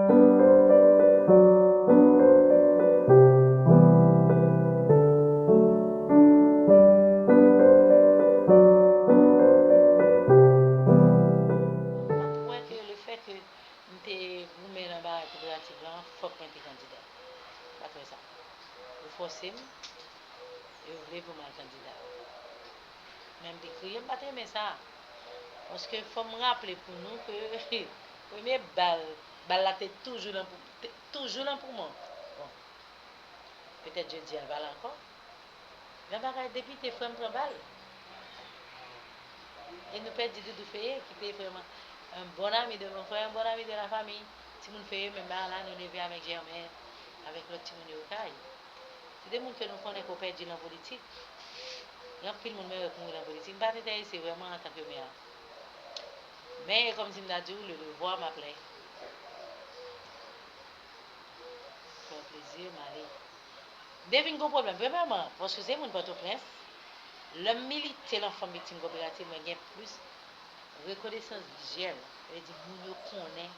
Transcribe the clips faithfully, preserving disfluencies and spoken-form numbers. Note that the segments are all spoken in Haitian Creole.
Kwè ke lefètke m te goumen nan bagay kooperativ lan, fòk mwen te kandida. M pa t wè sa. Yo fòse m, yo vle pou m al kandida. Men m te kriye, m pa t renmen sa. Paske fò m raple pou nou ke premye bal, bal la te toujou nan pou-, te toujou nan poumon. Bon, petèt jodi a l pa la ankò. Yon bagay depite, frè m pran bal. E nou pèdi Doudou Feye, ki te vrèman un bon ami de mon frère, un bon ami de la famille. Timoun Feye, menm bagay la, nou leve avèk Germain, avèk lòt timoun yo kay. Se de moun ke nou konnen ke w pèdi nan politik. Gen anpil moun mwen wè k mouri nan politik. M pa t enterese vrèman antanke mè. Men, e kòmsi m ta di w, le devoir m'appelait. Fè w plezi, m ale. M te vin gon pwoblèm. Premyèman, paske se moun Pòtoprens, lè m milite nan Fanm Viktim Koperativ, mwen gen plis rekonesans vizyèl. Sa vle di, moun yo konnen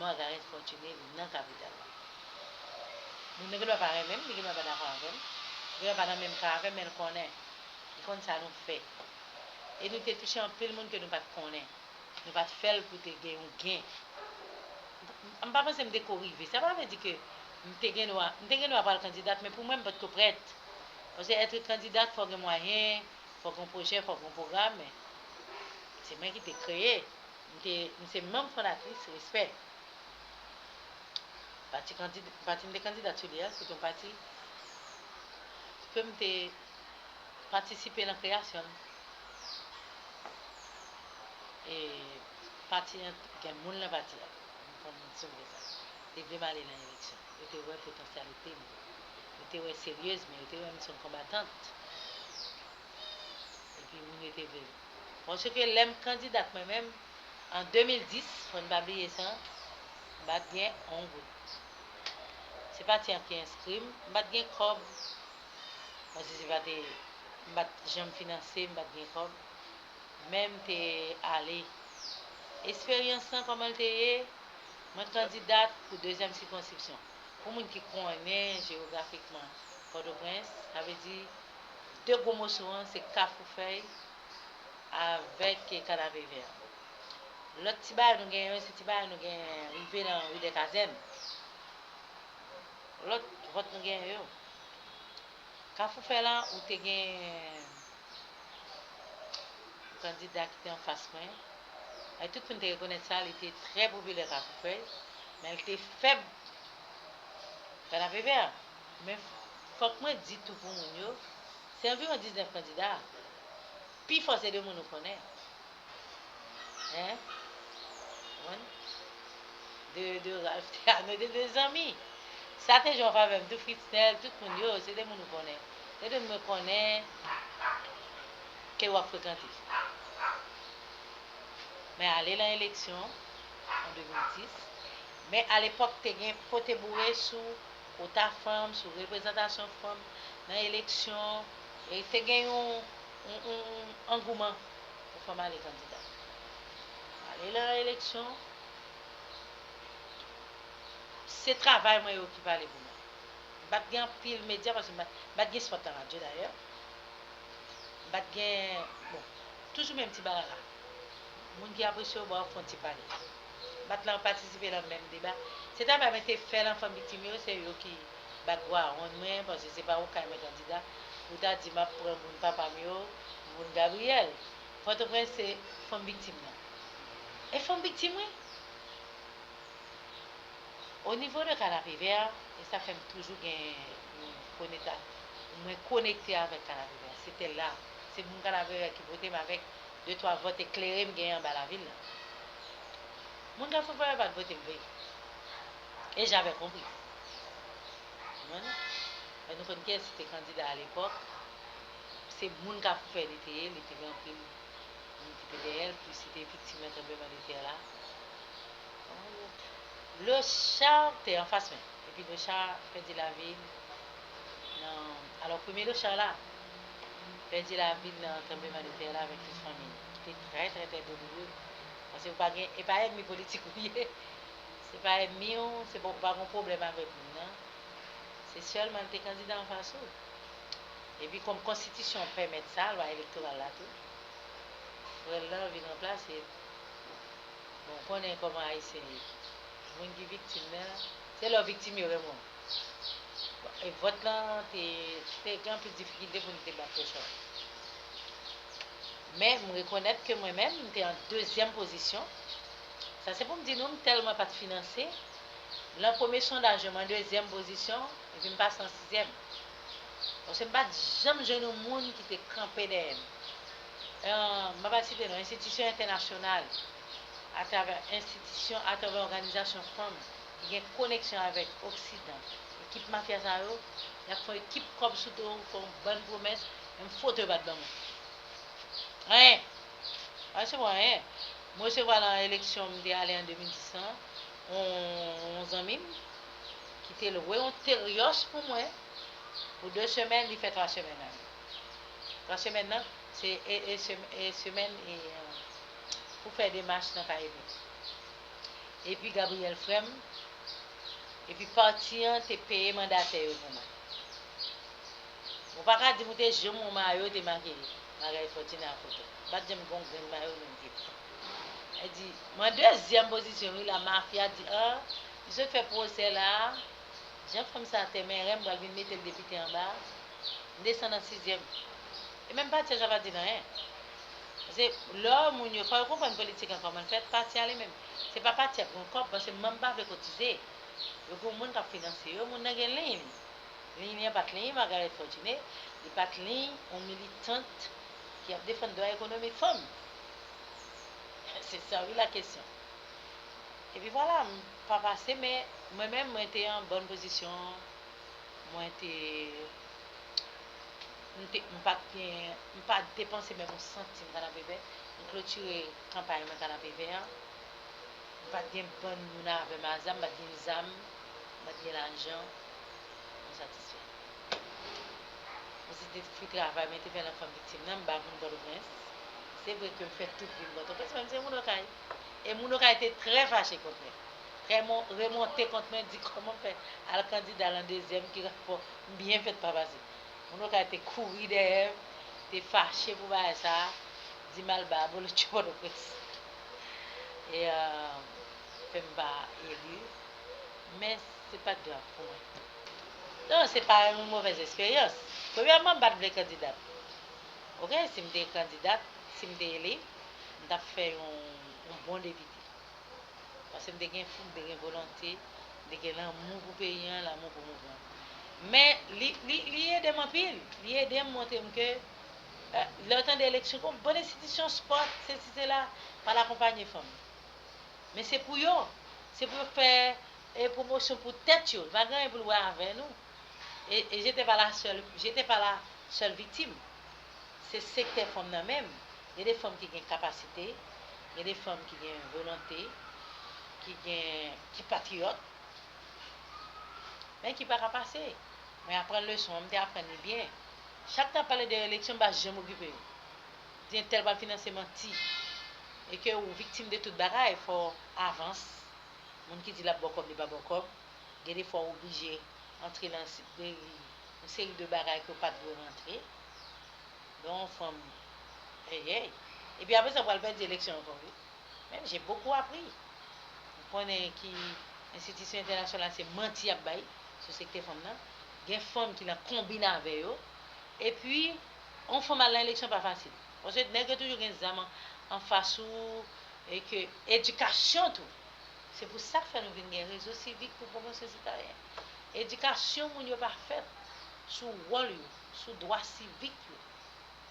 Margaret Fortuné nan kapital la. Moun nan gen dwa pa renmen m, li gen dwa pa dakò avè m, li gen dwa pa nan menm ka avè m, men l konnen. Li konn sa nou fè. E nou te touche anpil moun ke nou pa t konnen. Nou pa t fè l pou te gen yon gen. M pa panse m te ko rive. Sa pa vle di ke m te gen dwa, m te gen dwa pral kandidat, men pou mwen, m pa t ko prèt. Paske èt kandidat, fò gen mwayen, fò gen pwojè, fò gen pwogram, men se mwen ki te kreye. M te, m se manm fondatris, respè. Pati kandid-, pati m te kandidat sou li a, se te yon pati ke m te patisipe nan kreyasyon l. E pati an, gen moun nan pati a. M konn soulve sa. Te vle m ale nan eleksyon. Yo te wè potansyalite m. Yo te wè seryez mwen. Yo te wè m se yon konbatant. Epi moun yo te vle l. Paske lè m kandidat mwen menm, an de mil dis, fò n pa bliye sa, m pa t gen yon goud. Se pati an ki enskri m, m pa t gen kòb. Paske se pa te, m pa t janm finanse, m pa t gen kòb. Men m te ale. Esperyans lan, kòman l te ye? Mwen kandidat pou dezyèm sikonskripsyon. Pou moun ki konnen jewografikman Pòtoprens, sa vle di de gwo moso an, se Kafou Fèy avèk Kanapevè. Lòt ti bagay nou genyen yo, se ti bagay nou genyen rive nan ri dè Kazèn. Lòt vòt nou genyen yo. Kafou Fèy la, ou te gen kandida ki te anfas mwen. E tout moun te rekonèt sa, li te trè popilè Kafou Fèy, men li te fèb Kanapevè. Men fòk mwen di tou pou moun yo, se anviwon diznèf kandida. Pifò se de moun ou konnen. Hein? Konprann? De, de Ralph Théano, de, de zanmi. Sa te jwe anfavè m tou, Fritznel, tout moun yo, se de moun ou konnen. Se de moun mwen konnen ke w ap frekante. Men ale nan eleksyon an de mil dis, men alepòk te gen pote boure sou kota fanm, sou reprezantasyon fanm nan eleksyon, e te gen yon, yon, yon, yon angouman pou fanm ale kandida. Ale nan eleksyon, se travay mwen yo ki pale pou mwen. M pa t gen anpil medya, paske m pa, m pa t gen spòt nan radyo dayè. M pa t gen, bon, toujou menm ti bagay la. Moun ki apresye w ba w fè yon ti pale. M pa t lan patisipe nan menm deba. Se travay mwen te fè lan fanm viktim yo, se yo ki bat bwa wonn mwen, paske se pa yon kay mwen kandida. Pou ta di m ap pran moun papa m yo, moun Gabriel. Pòtoprens se fanm viktim nan. E fanm viktim wi. O nivo de Kanapevè, e sa fè m toujou gen yon konekta-, mwen konekte avèk Kanapevè. Se tè la, se moun Kanapevè ki vote m avèk de twa vòt eklere m genyen anba lavil la. Moun Kafou Fèy pa t vote m vre. E j'avais compris. Konprann? Fè nou konn kiyès ki te kandida alepòk. Se moun Kafou Fèy li te ye, li te gen anpil moun ki te dèyè l, plis li te viktim nan tranblemanntè la. Lochard te anfas mwen. Epi Lochard pèdi lavi l nan, alò, premye Lochard la, pèdi lavi l nan tranblemanntè la avèk tout fanmi l. Ki te trè, trè, trè douloure. Paske ou pa gen, e pa ènmi politik ou ye. Se pa ènmi w, se pa, ou pa gen pwoblèm avèk moun nan. Se sèlman l te kandida anfas ou. Epi kòm konstitisyon an pèmèt sa, lwa elektoral la tou, frè l lan vin ranplase l. Bon, ou konnen kòman Ayisyen ye. Moun ki viktim nan, se lè w viktim yo renmen w. Bon, e vòt lan te, te gen anpil difikilte pou nou te bat pwòch lan. Men, m rekonèt ke mwen menm, m te an dezyèm pozisyon. Sa se pou m di nou, m tèlman pa t finanse. Nan premye sondaj yo, m an dezyèm pozisyon, epi m pase an sizyèm. Paske m pa t janm jwenn yon moun ki te kanpe dèyè m. Euh, m pa pral site non, enstitisyon entènasyonal, atravè enstitisyon, atravè òganizasyon fanm ki gen koneksyon avèk Oksidan, ekip mafya sa yo, y ap fè yon ekip kòb sou do w, fè yon bann pwomès, menm foto yo pa t ban mwen. Anyen. Pa resevwa anyen. Mwen resevwa nan eleksyon m te ale an de mil dis lan, yon, yon zanmi m ki te lwe yon Terios pou mwen pou de semèn, li fè twa semèn la. Twa semèn nan, se e, e, sem- e semèn e, euh, pou fè demach nan kay epi. Epi Gabriel frè m, epi pati an te peye mandatè yo pou mwen. Ou pa ka di m ou te janm wè yon mayo te make Margaret Fortuné a foto. M pa t janm gen yon grenn mayo menm ke. Li di, mwen dezyèm pozisyon wi la, mafya di, ah, li sot fè pwosè la, jan fanm sa te meren m, pral vin mete l depite anba, m desann an sizyèm. E menm pati an sa pa di l anyen. Paske lè moun yo, fò yo konprann politik an kòman l fèt, pati a li menm. Se pa pati ap gen kòb, paske manm pa vle kotize. Yo gen moun k ap finanse yo, moun nan gen liy li. Liy li an pa t liy Margaret Fortuné, li pa t liy yon militant ki ap defann dwa ekonomik fanm. Se sa wi la kesyon. Epi vwala, m pa pase, men mwen menm, mwen te an bòn pozisyon, mwen te, m te, m pa t gen, m pa depanse menm yon santim Kanapevè, m klotire kanpay mwen Kanapevè an, m pa t gen bann moun avè m a zam, m pa t gen zam, m pa t gen lajan, mwen satisfè. Mwen se te fwi travay, mwen te fè nan fanm viktim nan, m ba moun Pòtoprens. Se vre ke m fè tout vi m Pòtoprens, men m se moun Okay. E moun Okay te trè fache kont mwen. Trè mon- remonte kont mwen, di kòman m fè al kandida lan dezyèm ki rapò m byen fèt pa pase. Moun Okay te kouri dèyè m, te fache pou bagay sa, di m al ba abolotcho Pòtoprens. E euh, fè m pa eli, men se pa t grav pou mwen. Non, se pa yon movèz eksperyans. Premyèman, m pa t vle kandidat. Oke, si m te kandidat, si m te eli, m t ap fè yon, yon bon depite. Paske m te gen fou, m te gen volonte, m te gen lanmou pou peyi an, lanmou pou mouvman. Men li, li, li ede m anpil. Li ede m montre m ke, eh, lè w tande eleksyon, gon bann enstitisyon, spòt, sesi, sela, pa l akonpanye fanm. Men se pou yo. Se pou yo fè, eh, pwomosyon pou tèt yo. Li pa gen anyen pou l wè avè nou. E, e je te pa la sèl, je te pa la sèl viktim. Se sektè fanm nan menm. Gen de fanm ki gen kapasite, gen de fanm ki gen volonte, ki gen, ki patriyòt, men ki pa ka pase. Mwen aprann leson an, m te aprann li byen. Chak tan ap pale de eleksyon, m pa janm okipe yo. Di entèl pral finanse manti. E ke ou viktim de tout bagay, fò w avans. Moun ki di l ap ba w kòb, li pa ba w kòb. Gen de fwa w oblije antre nan si- de- yon seri de bagay ke w pa t dwe rantre. Lè w yon fanm, hey, hey. Epi apre sa, w pral pèdi eleksyon ankò, wi. Men j'ai beaucoup appris. M konnen ki enstitisyon entènasyonal se manti y ap bay sou sektè fanm nan. Gen fanm ki nan konbine avè yo. Epi, yon fanm al nan eleksyon pa fasil. Paske nèg yo toujou gen zam an, anfas ou, e ke edikasyon tou. Se pou sa k fè nou vin gen rezo sivik pou pwomosyon sitwayen. Edikasyon moun yo pa fèt sou wòl yo, sou dwa sivik yo.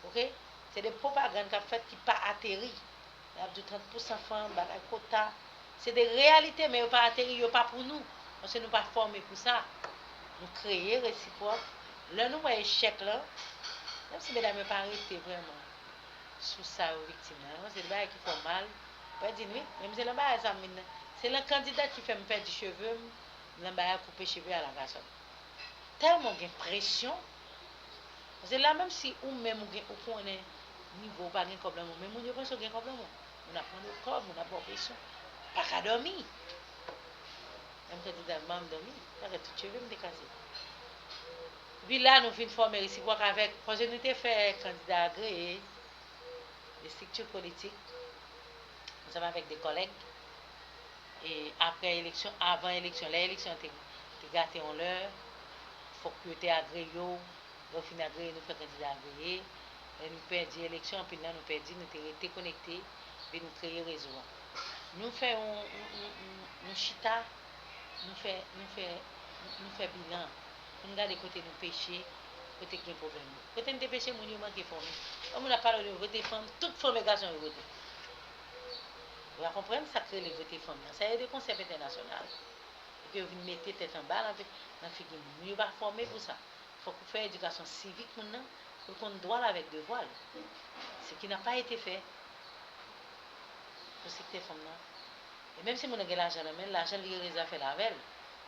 Oke? Se de pwopagann k ap fèt ki pa ateri. Y ap di w trant pousan fanm, bagay kota. Se de reyalite, men yo pa ateri, yo pa pou nou. Paske nou pa fòme pou sa. Nou kreye resipwòk. Lè nou wè echèk lan, menm si medam yo pa rete vrèman sou sa yo viktim nan, non, se de bagay ki fè w mal. Ou pèdi nwit, menm se lan bagay sa m vin nan. Se lan kandida ki fè m pèdi cheve m, lan bagay koupe cheve alagasòn. Tèlman w gen presyon, paske la, menm si ou menm ou gen, ou konnen nivo w pa gen kòb lan men w, men moun yo panse w gen kòb lan men w. Moun ap mande w kòb, moun ap ba w presyon. Pa ka dòmi. Kandida m, m dòmi, malgre tout cheve m te kase. Epi la, nou vin fòme resipwòk avèk, paske nou te fè kandida agreye, estrikti politik, ansanm avèk de kòlèg. E apre eleksyon, avan eleksyon, lè eleksyon te, te gate yon lè, fòk yo te agreye yo, lè yo fin agreye, nou fè kandida agreye. Lè nou pèdi eleksyon, anpil nan nou pèdi, nou te rete konekte, epi nou kreye rezo a. Nou fè yon, yon, yon, yon, yon chita, nou fè, nou fè, nou fè bilan, pou n gade kote nou peche, kote gen pwoblèm yo. Kote n te peche, moun yo manke fòme. Yon moun ap pale de vote fanm, tout fanm e gason yo vote. Ou pa konprann sa k rele vote fanm nan. Sa e de konsèp entènasyonal. Pou ke yo vin mete tèt anba nan, nan figi moun. Moun yo pa fòme pou sa. Fòk ou fè edikasyon sivik moun nan, pou l konn dwa l avèk devwa l. Ce qui n'a pas été fait pou sektè fanm nan. E menm si moun nan gen lajan nan men l, lajan l li rele zafè l avè l.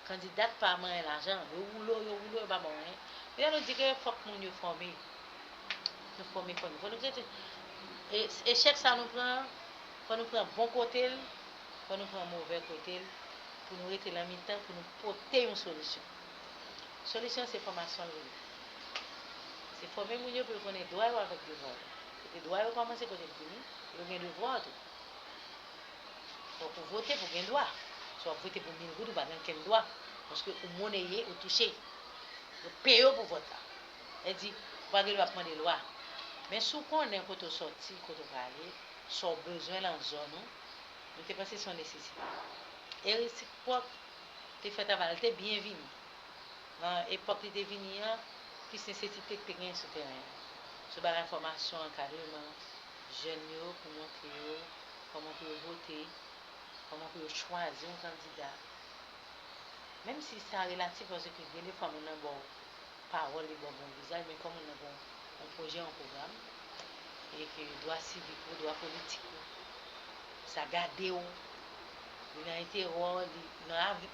Kandida pa manyen lajan, yo woule w, yo woule w, yo pa ba w anyen. Kounye a nou di ke fòk moun yo fòme. Nou fòme kò nou. Fò nou trete. E, echèk sa nou pran, fò nou pran bon kote l, fò nou pran movè kote l, pou nou rete nan mitan, pou nou pote yon solisyon. Solisyon se fòmasyon l rele. Se fòme moun yo pou yo konnen dwa yo avèk devwa yo. Kote dwa yo kòmanse, kote l fini, yo gen devwa tou. Fòk ou vote pou gen dwa. Si w ap vote pou mil goud, ou pa gen okenn dwa. Paske ou moneye, ou touche. Yo peye w pou vòt la. Sa vle di, ou pa gen dwa ap mande lwa. Men si w konnen kote w sòti, kote w prale, sa w bezwen nan zòn ou, nou te panse se yon nesesite. E resipwòk te fè travay la, li te byen vini. Nan epòk li te vini an, plis nesesite ki te genyen sou teren an. Sou bagay fòmasyon, ankadreman jèn yo, pou montre yo kòman pou yo vote, kòman pou yo chwazi yon kandida. Menm si sa relatif, paske gen de fwa moun nan ba w pawòl, li ba w bon vizaj, men kòm moun nan gen yon pwojè, yon pwogram, e ke dwa sivik ou, dwa politik ou, sa gade w, li nan enterè w, li nan avi,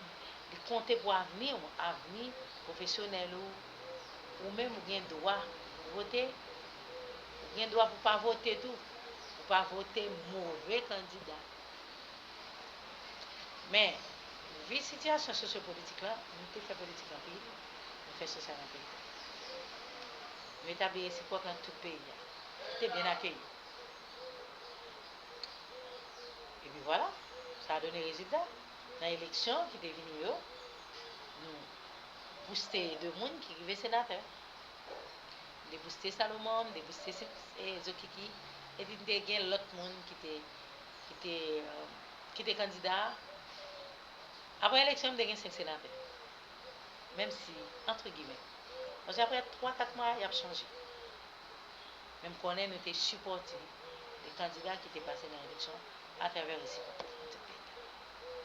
li konte pou avni w, avni pwofesyonèl ou, ou menm ou gen dwa vote, ou gen dwa pou pa vote tou, pou pa vote move kandida. Men, vi sitiyasyon sosyopolitik la, nou te fè politik anpil, nou fè sosyal anpil tou. Nou etabli resipwòk nan tout peyi a. Li te byen akeyi. Epi vwala, sa a done rezilta. Nan eleksyon ki te vini yo, nou bouste de moun ki rive senatè. M te bouste Salomon, m te bouste Zokiki, epi m te gen lòt moun ki te, ki te, ki te kandida. Apre eleksyon, m te gen senk senatè. Menm si, antre gimè. Paske apre twa, kat mwa, y ap chanje. Men m konnen nou te sipòte de kandida ki te pase nan eleksyon atravè resipwòk nan tout peyi a.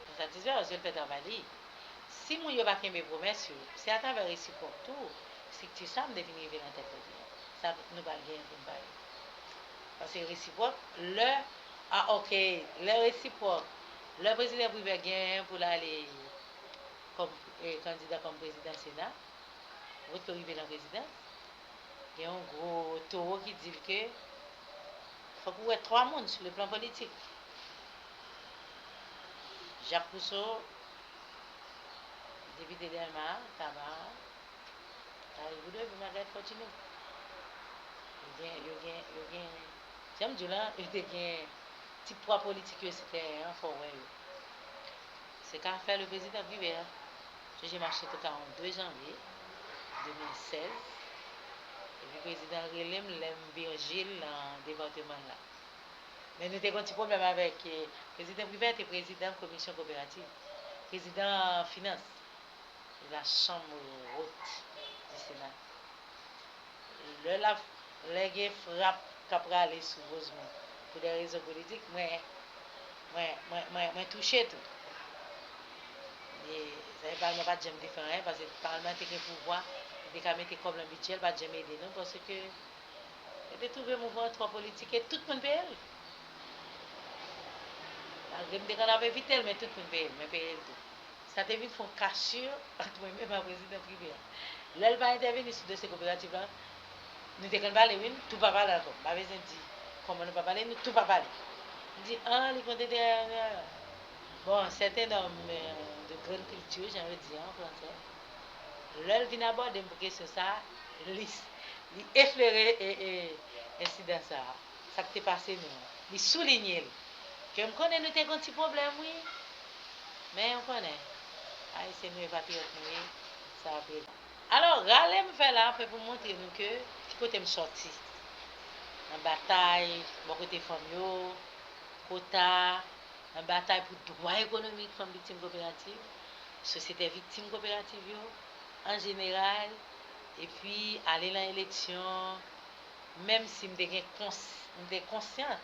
M satisfè paske l fè travay li. Si moun yo pa kenbe pwomès yo, se atravè resipwòk tou, estrikti sa m te vin rive nan tèt li. Sa nou pral genyen pou n pale. Paske resipwòk, lè, a, oke, lè resipwòk, lè prezidan Privè genyen pou l ale kòm, e, kandida kòm prezidan Sena, vòt yo rive nan prezidans, gen yon gwo towo ki di l ke fòk ou wè twa moun sou le plan politik. Jacques Rousseau, depite Dèlma, Taba, Carré Boudreau epi Margaret Fortuné. Yo gen, yo gen, yo gen, jan m di w la, yo te gen ti pwa politik yo sou teren an, fò w wè yo. Se ka fè le prezidan Privè. Sonje m achte tout a yon de janvye de mil sèz. Epi prezidan rele m lè m vin jil nan depatman l la. Men nou te gen yon ti pwoblèm avèk, eh, prezidan Privè te prezidan komisyon koperativ, prezidan finans de la Chambre Haute du Sénat. Lè l ap, lè gen frap k ap rale sou Rosemond pou de rezon politik, mwen, mwen, mwen, mwen, mwen touche tou. E, sa e palman pa t janm te fè anyen, paske palman te gen pouvwa, li te ka mete kòb nan bidjè, l pa t janm ede nou, paske yo te twouve mouvman an twò politik e tout moun peye l. Malgre m te konn ap evite l, men tout moun peye l, mwen peye l tou. Sa te vin fè yon kachir ant mwen menm ak prezidan Privè a. Lè l pa entèveni sou dosye koperativ la, nou te konn pale, wi, nou tou pa pale ankò. M pa bezwen di kòman nou pa pale, nou tou pa pale. M di, ah, li konn te, bon, sèten nòm, euh, de Grande culture, jan yo di an fransè. Lè l vin abòde m pou kesyon sa a, li, li eflere e, e, ensidan sa a. Sa k te pase nou an. Li soulinye l. Ke m konnen nou te gen yon ti pwoblèm, wi. Men, ou konnen, Ayisyen nou ye, patriyòt nou ye, sa ap regle. Alò, rale m fè la, fè pou montre nou ke ki kote m sòti. Nan batay, bò kote fanm yo, kota, nan batay pou dwa ekonomik fanm viktim koperativ, sosyete viktim koperativ yo, an jeneral, epi ale nan eleksyon, menm si m te gen kons, m te konsyan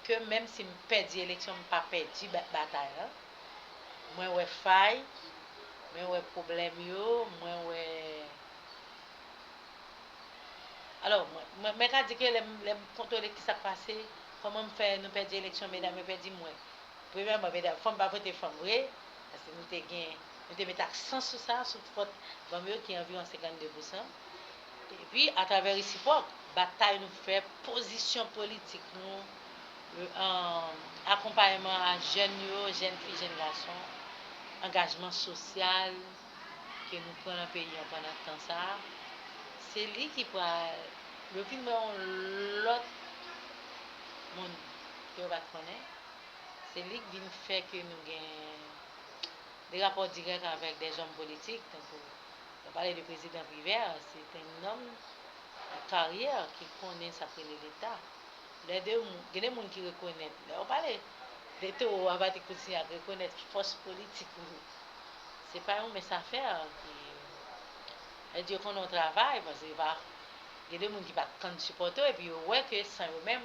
ke menm si m pèdi eleksyon, m pa pèdi ba- batay lan. Mwen wè fay, mwen wè pwoblèm yo, mwen wè Alò, mwen, mwen, mwen ka di ke lè m, lè m kontwole ki sa k pase, kòman m fè nou pèdi eleksyon, medam yo pèdi m, mwen. Premyèman, medam, fanm pa vote fanm vre, paske nou te gen, nou te met aksan sou sa, sou fòt fanm yo ki anviwon senkannde pousan. Epi, atravè resipwòk, batay nou fè, pozisyon politik nou, euh, akonpayman a jèn yo, jèn fi, jèn gason, angajman sosyal ke nou pran nan peyi an pandan tan sa a, se li ki pral, yo vin wè yon lòt moun ke yo pa t konnen. Se li k vin fè ke nou gen de rapò dirèk avèk de zòm politik, tankou, nou pale de prezidan Privert, se te yon nonm a karyè ki konnen sa k rele Leta. Lè de moun, gen de moun ki rekonèt, lè w pale de towo a Patrick Courtignac, rekonèt fòs politik ou, se pa yon mens afè ki, lè di yo konnen w travay, paske yo pa, gen de moun ki pa t konn sipòte w, epi yo wè ke san yo menm,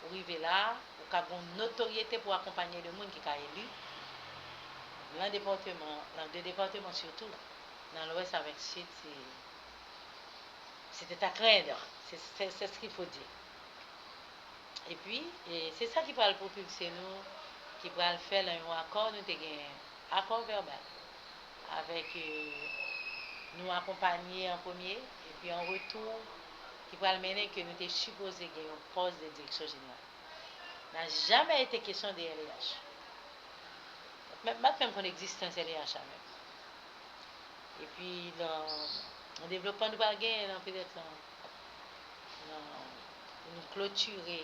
ou rive la, ou ka gen yon notoryete pou akonpanye de moun ki ka eli. Nan depatman, nan de depatman sitou, nan Lwès avèk Sid, se, c'était à craindre, c'est, c'est, c'est ce qu'il faut dire. Epi, e, se sa ki pral pwopilse nou, ki pral fè nan yon akò, nou te gen akò vèbal avèk, e, nou akonpanye an premye, epi an retou, ki pral mennen ke nou te sipoze gen yon pòs de direksyon jeneral. N'a jamais été question de L E H. M pa t menm konn egzistans L E H la menm. Epi nan, nan devlopman nou pral genyen nan petèt nan, nan, pou nou klotire